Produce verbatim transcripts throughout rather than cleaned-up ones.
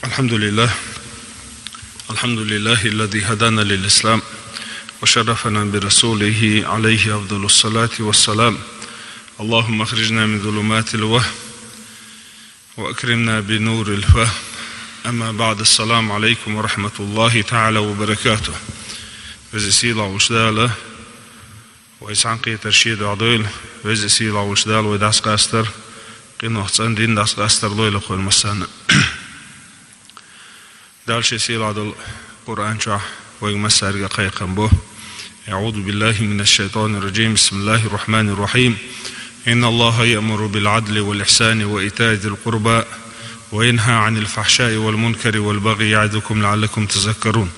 الحمد لله. الحمد لله الذي هدانا للإسلام وشرفنا برسوله عليه أفضل الصلاة والسلام. اللهم أخرجنا من ظلمات الوهم وأكرمنا بنور الفهم. أما بعد، السلام عليكم ورحمة الله تعالى وبركاته. Веза-Сийлахь волчу Дала вай цхьаьнакхетар Шен дуьхьа дойла. Веза-Сийлахь волчу Дала вай дӀасакъастар, къинойх цӀандина дӀасакъастар лойла вайна массарна. Дала Шен сийлахь долу Къуръан чохь вайга массаьрга кхайкхам бо. أعوذ بالله من الشيطان الرجيم. بسم الله الرحمن الرحيم. إن الله يأمر بالعدل والإحسان وإيتاء ذي القربى وينهى عن الفحشاء والمنكر والبغي يعظكم لعلكم تذكرون.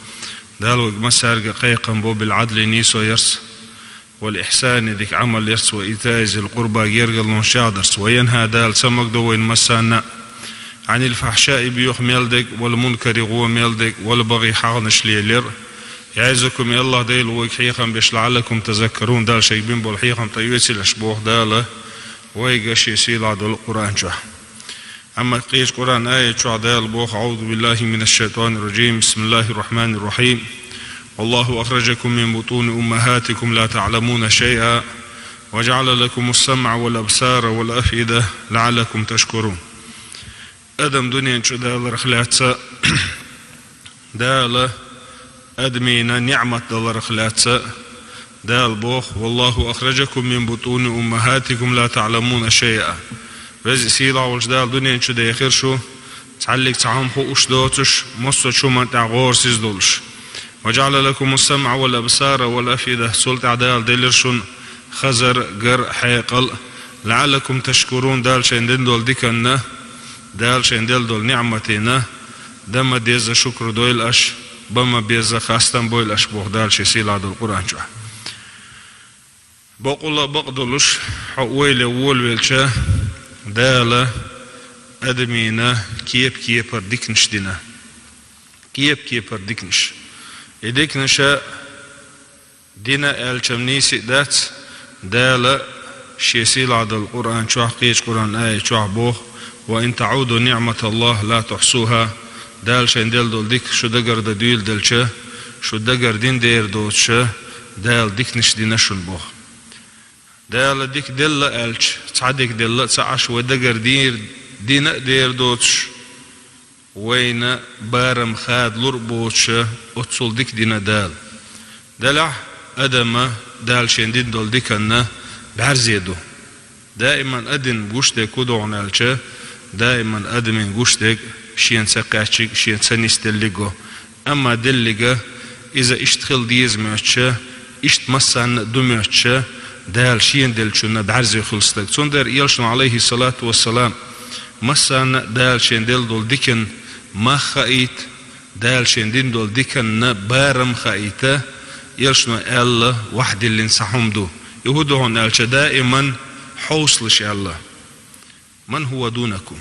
Дала вайга массаьрга кхайкхам бо بالعدل нийсо ярца, والإحسان дика Ӏамал ярца, وإيتاء ذي القربى гергарлонаш чӀагӀдарца, وينهى Дала цамгадо вайна массарна عن الفحشاء боьха мел дерг, والمنكر гӀо мел дерг, والبغي хьагӀнаш лелор. يعظكم Аллахь Дала вайга хьехам беш, لعلكم تذكرون Дала шайга бина болу хьехам тӀеоьцийла аш боху Дала вайга Шен сийлахь долу Къуръан чохь. Амма кхечу Къуръан аят чохь Дала боху: أعوذ بالله من الشيطان الرجيم. بسم الله الرحمن الرحيم. والله أخرجكم من بطون أمهاتكم لا تعلمون شيئا وجعل لكم السمع والأبصار والأفئدة لعلكم تشكرون. Адам дуьнен чу даларх лаьцна, Дала адамийн ниӀмат даларх лаьцна, Дала боху: والله أخرجكم من بطون أمهاتكم لا تعلمون شيئا. Веза-Сийлахь волчу Дала дуьнен чу дехира шу, цхьаллиг цхьа хӀума хууш доцуш, массо а хӀуманна тӀехь гӀорасиз долуш. وجعل لكم السمع والأبصار والأفئدة Цул тӀехь Дала делира шуна хазар, гар, хьекъал. لعلكم تشكرون Дала шайна дина долу диканна, Дала шайна делла долу ниӀматина, дан ма дезза шукр дойла аш, бан ма безза хастам бойла аш боху Дала Шен сийлахь долу Къуръан чохь. Бакъволу а бакъдолуш, хьо ойла волавелча, Дала адамийн кеп-кепара диканаш дина. Кеп-кепара диканаш. И диканаша дина аьлча-м нийса а дац, Дала Шен сийлахь долу Къуръан чохь, кхечу Къуръан аят чохь боху: وإن تعدوا نعمة الله لا تحصوها Дала шайна делла долу дика шу дагардан дуьйладелча, шу дагардина дера доцуша, Дала диканаш дина шуна боху. Дала дика делла аьлча, цхьа дика делла а ца Ӏаш, вай дагардийр дина а дера доцуш, вайна барам хадалур а боцуша, оццул дика дина Дала. Делахь, адама Дала шен дина долу диканна бӀаьрзе ду. Даиман адамийн гуш дерг хӀун ду хьуна аьлча, даиман адамийн гуш дерг шена ца кхаьчниг, шена ца нисделлиг го. Амма деллиг иза иштта хила деза моьттуша, иштта массарна а ду моьттуша, Дала шена деллачунна бӀаьрзе хуьлу стаг. Цундела Элчано, Ӏалайхи ссалату вассалам, массарна а Дала шен делла долу дикан мах хаийта, Дала шен дина долу диканна барам хаийта, Элчано аьлла, вахь диллина цхьа хӀума ду. И хӀун ду хьуна аьлча, даиман хьовсалаш аьлла. من هو دونكم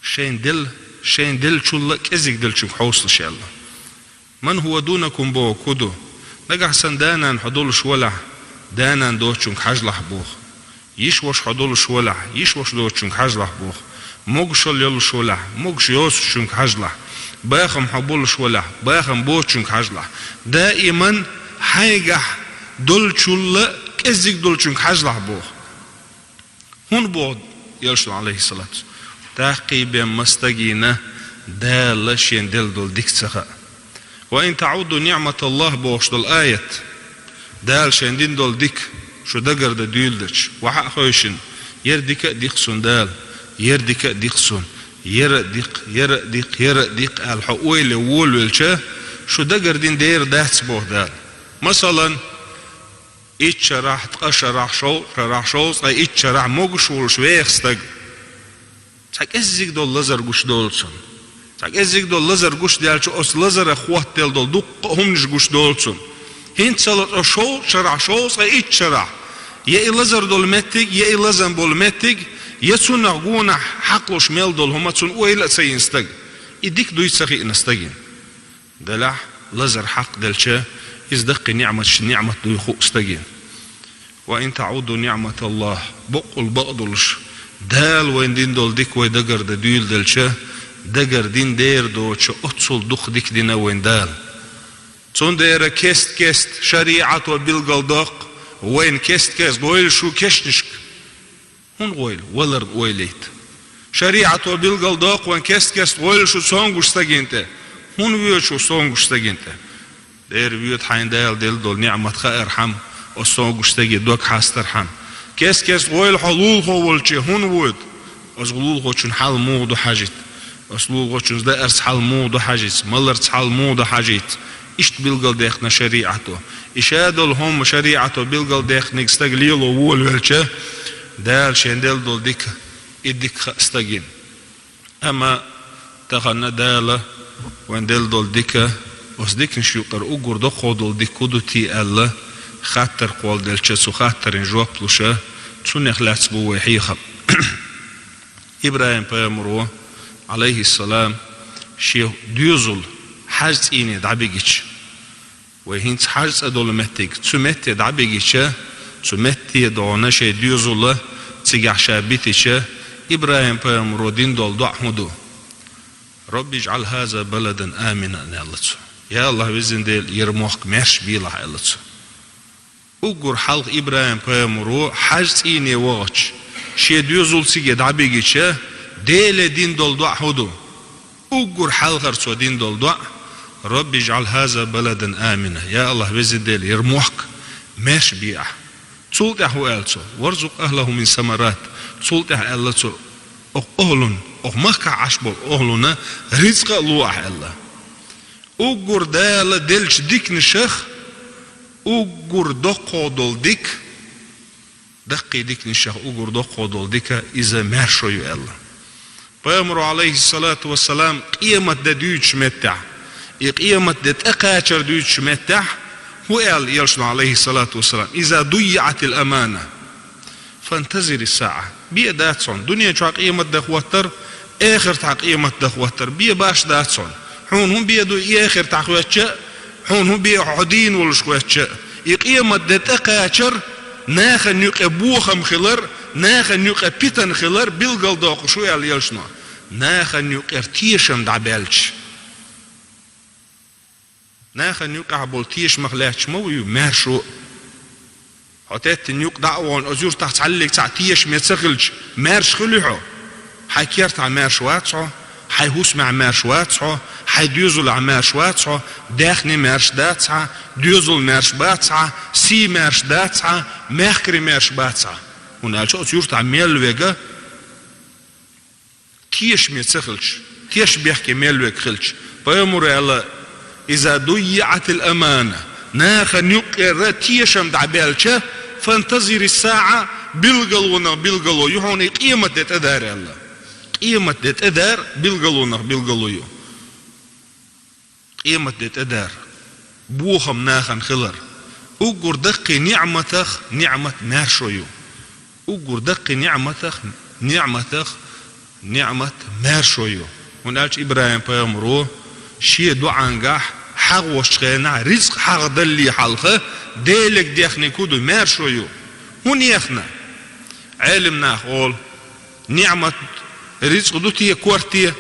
Шайн дел-, шайн деллачул а кӀезиг деллачуьнга хьовсалаш аьлла. من هو دونكم бохург хӀун ду? Нагахь санна да-нана хьо долуш валахь, да-нана доцучуьнга хьажалахь боху. Йиша-ваша хьо долуш валахь, йиша-ваша доцучуьнга хьажалахь боху. Могушалла йолуш валахь, могуш йоцучуьнга хьажалахь. Бахам хьо болуш валахь, бахам боцучуьнга хьажалахь. Даиман хьайгахь долчул а кӀезиг долчуьнга хьажалахь боху. ХӀунда боху Элчано, Ӏалайхи ссалату вассалам? Тахкий бен мастагийна Дала шен делла долу дика ца хаьа. وإن تعدوا نعمة الله бохуш долу аят, Дала шен дина долу дика шу дагардан дуьйладелча, вахьа а хевшина, яра дика а дикх суна Дала, яра дика а дикх суна, яра а дикх, яра а дикх, яра а дикх аьлла хьо ойла волавелча, шу дагардина дера дац боху Дала. Масалан, итт шарахь, ткъа шарахь, шовзткъа шарахь, шовзткъе итт шарахь могуш волуш веха стаг. Цхьа кӀеззиг долу лазар гуш долу цунна. Цхьа кӀеззиг долу лазар гуш даьлча, оцу лазарах хӀоттаделла долу дуккха а хӀуманаш гуш долу цунна. ХӀинццалц оцу шовзткъа шарахь, шовзткъе итт шарахь, я и лазар долу меттиг, я и лазам болу меттиг, я цунах гонах хьакхалуш мел долу хӀума цунна ойла а ца йина стаг. И дика дуй ца хиъна стагана. Делахь, лазар хьакхаделча, иза даккхий ниӀматаш, ниӀмат дуй хуу стагана. وإن تعدوا نعمة الله бакъволу бакъдолуш, Дала вайна дина долу дика вай дагардан дуьйладелча, Дагардина дера доцу оццул дукха дика дина вайн Дала. Цундела кест-кест шариӀато билгалдоккху вайна кест-кест гӀойла шу кешнашка. ХӀунда гӀойла? Валарна ойла яйта. ШариӀато билгалдоккху вайна кест-кест гӀойла шу цомгуш стагана тӀе. ХӀунда воьду шу цомгуш стагана тӀе? Дера, воьду хьайна Дала делла долу ниӀмат хаархьама, оцу цомгуш стеган дог хьастархьама. Кест-кест гӀойла хьо лулахо волчу хӀунда воьду? Оцу лулахочун хьал муха ду хьажийта. Оцу лулахочун даарца хьал муха ду хьажийта, маларца хьал муха ду хьажийта. Иштта билгалдаьккхина шариӀато. И ша долу хӀума шариӀато билгалдаьккхинарг стаг лело волавелча, Дала шен делла долу дика, и дика хаьа стагана. Амма тахана Дала вайн делла долу дика, оцу диканаш юкъара уггар доккхо долу дика хӀун ду те аьлла, хаттар кхолладелча, цу хаттарна жоп луша, цунах лаьцна бу вай хьехам. ИбрахӀим-пайхамаро, Ӏалайхиссалам, шен доьзал Хьажа цӀийне дӀабигича, вай хӀинца Хьажа цӀа долу меттиг, цу метте дӀабигича, цу метте догӀна шайн доьзал цигахь ша битича, ИбрахӀим-пайхамаро дина долу доӀа хӀун ду? «Рабби жӀал хаза баладан аминан», аьлла цо. «Я АллахӀ, везан Дела, хӀара мохк маьрша белахь», аьлла цо. Уггар хьалха ИбрахӀим-пайхамаро Хьажа цӀийне вахча, шен доьзал цига дӀабигича, Деле дина долу доӀа хӀун ду? Уггар хьалхара цо дина долу доӀа: «Рабби жӀал хаза баладан амина». «Я АллахӀ, везан Дела, хӀара мохк маьрша бе ахь». Цул тӀаьхьа хӀун аьлла цо? «Варзукъ ахлаху мин самарат». Цул тӀаьхьа аьлла цо: «Окху охӀлун, окху махкахь Ӏаш болу охӀлуна рицкъа а ло ахь», аьлла. Уггар Дала деллачу диканашах уггар доккхо долу дика, даккхий диканашах уггар доккхо долу дика иза маьршо ю аьлла. Пайхамаро, Ӏалайхиссалату вассалам, къемат де дуьйцучу меттехь, и къемат де тӀекхачар дуьйцучу меттехь хӀун аьлла элчано, Ӏалайхиссалату вассалам: «Иза дуййиӀатил амана, фантазирис саӀа». Бен дац хьуна дуьнен чохь къемат де хӀоттар, эхартахь къемат де хӀоттар. Бен баш дац хьуна. Хьуна хӀун бен ду и эхартахь хӀоьттича а, хьуна хӀун бен хьо дийна волуш хӀоьттича а? И къемат де тӀекхачар, нахана юкъе бохам хилар, нахана юкъе питана хилар билгалдоккхуш ю аьлла элчано. Нахана юкъера тешам дӀабаьлча. Нахана юкъахь болу тешамах лаьтташ ма ву ю маьршо. Хьо теттина юкъа дӀа а вахана, оцу юьртахь цхьаллиг цхьаъ тешаме ца хилча, маьрша хуьлу хьо? Хьайн кертахь маьрша вац хьо, хьайн хӀусамехь маьрша вац хьо, хьайн доьзалехь маьрша вац хьо, даьхни маьрша дац хьан, доьзал маьрша бац хьан, сий маьрша дац хьан, мехкарий маьрша бац хьан. ХӀунда аьлча оцу юьртахь мел вега тешаме ца хилча, тешабехке мел вега хилча. Пайхамаро аьлла: «Иза дуййиӀатил амана». Нахана юкъера тешам дӀабаьлча, «фантазирис саӀа», билгалонах билгало ю хьуна и къемат де тӀедара аьлла. Къемат де тӀедара билгалонах билгало ю. Къемат де тӀедара. Бохам нахана хилар. Уггар даккхий ниӀматах ниӀмат маьршо ю. Уггар даккхий ниӀматах, ниӀматах, ниӀмат маьршо ю. ХӀунда аьлча ИбрахӀим-пайхамаро шен доӀангахь хьагӀ волчу хенахь рицкъ хьагӀ далле хьалха, Делега дехниг хӀун ду, маьршо ю. ХӀун ехна? Ӏелам нах олу: «НиӀмат рицкъ ду те корте,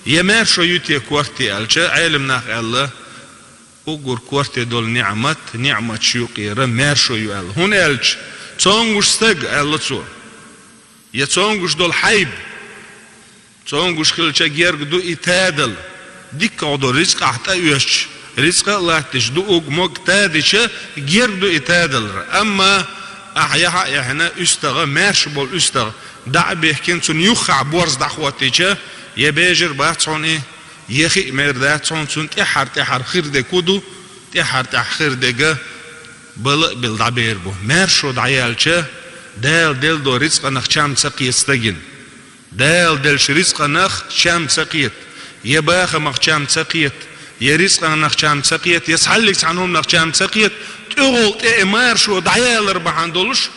я маьршо ю те корте?» аьлча, Ӏелам нах аьлла: «Уггар корте долу ниӀмат, ниӀматаш юкъера маьршо ю», аьлла. ХӀунда аьлча цомгуш стаг, аьлла цо, я цомгуш долу хьайба, цомгуш хилча герга ду и тадала, дикка гӀо до рицкъахь тӀеоьшучу, рицкъа а латтича, дууг, мог тадича, герга ду и тадалара. Амма ахь яхьа а яхьина, уьстагӀа, маьрша болу уьстагӀа дӀа а бехкина, цунна юххехь борз дӀахӀоттийча, я бежар бац хьуна и, я хи а мер дац хьуна, цунна тӀаьххьара-тӀаьххьара хир дерг хӀун ду, тӀаьххьара-тӀаьххьара хир дерг бала а белла дӀабер бу. Маьршо дӀаяьлча, Дала делла долу рицкъанах чам ца кхета стагана. Дала деллачу рицкъанах чам ца кхета, я бахамах чам ца кхета, я рицкъанах чам ца кхета, я цхьаллиг цхьана хӀуманах чам ца кхета, тӀехула тӀе и маьршо дӀаялар бахьана долуш,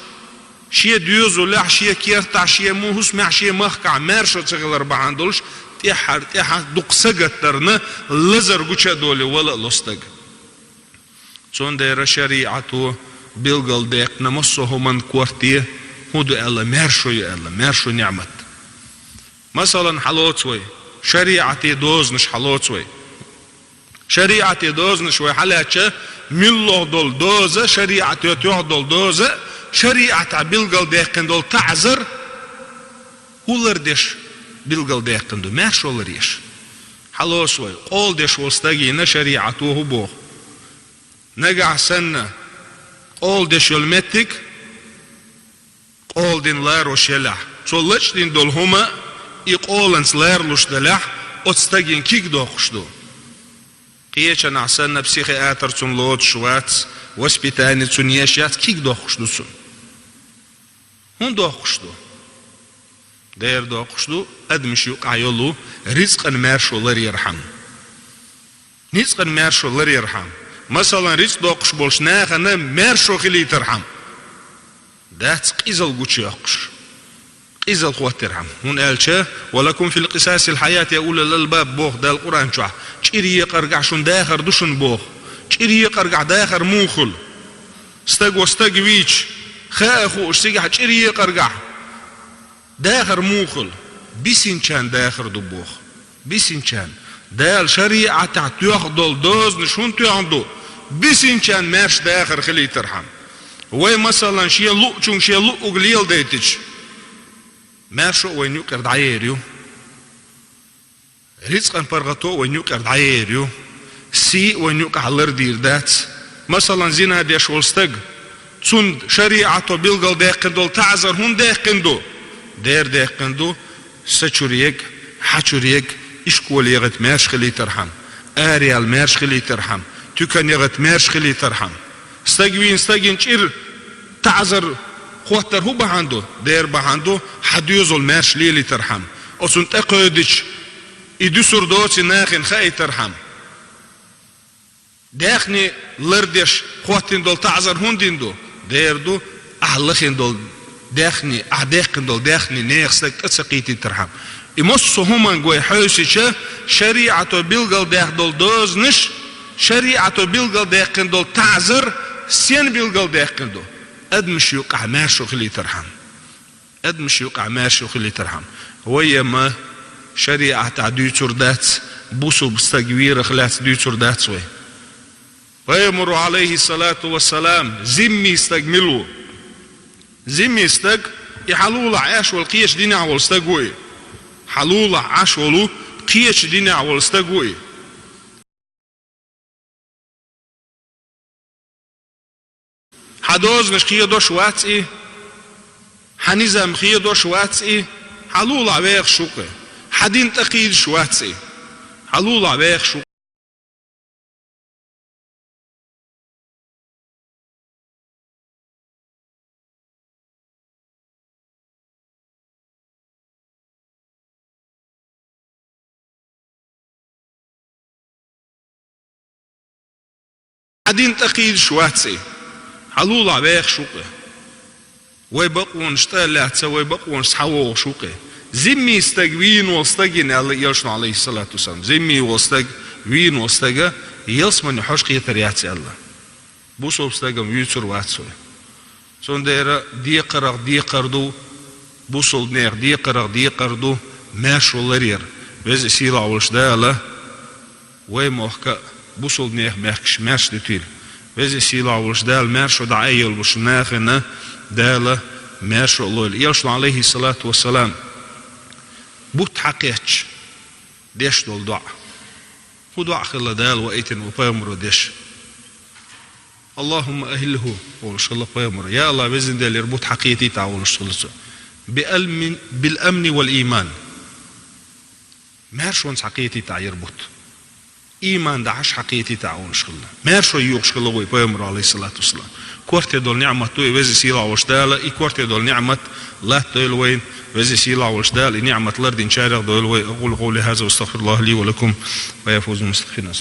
шен доьзалехь, шен кертахь, шен му-, хӀусамехь, шен махкахь маьршо ца хилар бахьана долуш, тӀаьххьара-тӀаьххьара дукха сагатдарна лазар гуча а долий вала а ло стаг. Цундела шариӀато билгалдаьккхина массо а хӀуманна корте хӀун ду аьлла, маьршо ю аьлла, маьршо ниӀмат. Масалан, хьалоцу вай, ШариӀате дозанаш хьалоцу вай. ШариӀате дозанаш вай хьалаьцча, миллагӀа долу доза, шариӀате тоьхна долу доза, шариӀатехь билгалдаьккхина долу таӀзар, хӀун лардеш билгалдаьккхина ду, маьршо ларъеш. Хьалоцу вай, къола деш волу стагана шариӀато хӀун боху? Нагахь санна къола деш йолу меттиг къола дина ларош елахь, цо лачкъийна долу хӀума и къоланца ларалуш делахь, оцу стагана куьг доккхуш ду. Кхечанхьа санна психиатр цунна лоцуш вац, воспитание цунна еш яц, куьг доккхуш ду цунна. ХӀун доккхуш ду? Дера доккхуш ду адамаш юкъахь йолу рицкъан маьршо ларъярхьама. Рицкъан маьршо ларъярхьама. Масалан, рицкъ доккхуш болчу нахана маьршо хилийтархьама. Дац къизалла гучуйоккхуш. Къизалла хӀоттархьама. ХӀунда аьлча, «Ва лакум фил къисасил хьаят, я улил албаб», боху Дала Къуръан чохь. ЧӀир екъаргахь шун дахар ду шун боху. ЧӀир екъаргахь дахар муха хуьлу? Стаго стаг вийча, хаа хууш цигахь чӀир екъаргахь дахар муха хуьлу? Бисинчарна дахар ду боху. Бисинчарна. Дала шариӀатехь тоьхна долу дозанаш хӀунда тоьхна ду? Бисинчарна маьрша дахар хилийтархьама. Вай, масалан, шен луъучуьнга шен луъург леладайтича, маьршо а вайна юкъара дӀаер ю. Рицкъан паргӀато а вайна юкъара дӀаер ю. Сий а вайна юкъахь лардийр дац. Масалан, зина деш волу стаг, цунна шариӀато билгалдаьккхина долу таӀзар хӀунда даьккхина ду? Дера даьккхина ду, са чуьра ега, хьа чуьра ега, ишколе гӀайта маьрша хилийтархьама, араяла маьрша хилийтархьама, туькане гӀайта маьрша хилийтархьама. Стаг вийна стагана чӀир таӀзар хӀоттар хӀун бахьана ду? Дера бахьана ду, хьан доьзал маьрша лелийтархьама. Оцунна тӀекховдича, и дуьсур доций нахана хаийтархьама. Даьхни лардеш хӀоттийна долу таӀзар хӀунда дина ду? Дера ду, ахь лахийна долу даьхни, ахь даьккхина долу даьхни нехан стаг тӀе ца кхийтийтархьама. И массо а хӀуманга вай хьаьвсича, шариӀато билгалдаьхна долу дозанаш, шариӀато билгалдаьккхина долу таӀзар сенна билгалдаьккхина ду? Адамаш юкъахь маьршо хилийтархьама. Адамаш юкъахь маьршо хилийтархьама. Вай ма шариӀатехь дуьйцур дац, бусулба стаг вийрах лаьцна дуьйцур дац вай. Пайхамаро, Ӏалайхиссалату вассалам, зимми стаг мила ву? Зимми стаг, и хьалулахь Ӏаш волу кхечу динехь волу стаг ву и. Хьалулахь Ӏаш волу кхечу динехь волу стаг ву и. Хьан дозанаш хедош вац и, хьан низам хедош вац и, хьалулахь вехаш ву-кх и, хьан дин тӀе кхийдаш вац и, хьалулахь вехаш ву-кх и. Хьан дин тӀе кхийдаш вац и, хьалулахь вехаш ву-кх и. Вай бакъонаш тӀе а лаьцна, вай бакъонаш схьавогӀуш ву-кх и. Зимми стаг вийна волу стагана аьлла Элчано, Ӏалайхиссалату вассалам, зимми волу стаг вийна волу стага ялсамане хьожа кхетар яц аьлла. Бусулба стагана вуьйцур вац вай. Цундела декхарах декхар ду, бусулба нехан декхарах декхар ду маьршо ларъяр. Веза Сийлахь волуш Дала вай мохк а, бусулба нехан мехкаш маьрша дуьтийла. Веза Сийлахь волуш Дала маьршо дӀа а йолуш нахана Дала маьршо а лойла. Элчано, Ӏалайхиссалату вассалам, бутт хьакхечча деш долу доӀа. ХӀун доӀа хилла Дала ваийтина ву пайхамаро деш? «Аллахумма ахиллаху», олуш хилла пайхамаро. «Я АллахӀ, Везан Дела, хӀара бутт хьакхетийтахь», олуш хилла цо. «Би алмин, бил амни вал ийман». Маьршонца хьакхетийтахь хӀара бутт. Ийман дахьаш хьакхетийтахь, олуш хилла. Маьршо йохуш хилла вай пайхамаро, Ӏалайхиссалату вассалам. Корта долу ниӀмат ду и, Веза Сийлахь волуш Дала, и корта долу ниӀмат латтадойла вайна, Веза Сийла волуш Дала, и ниӀмат лардинчарех дойла вай. أقول قولي هذا وأستغفر الله لي ولكم ويا فوز المستغفرين.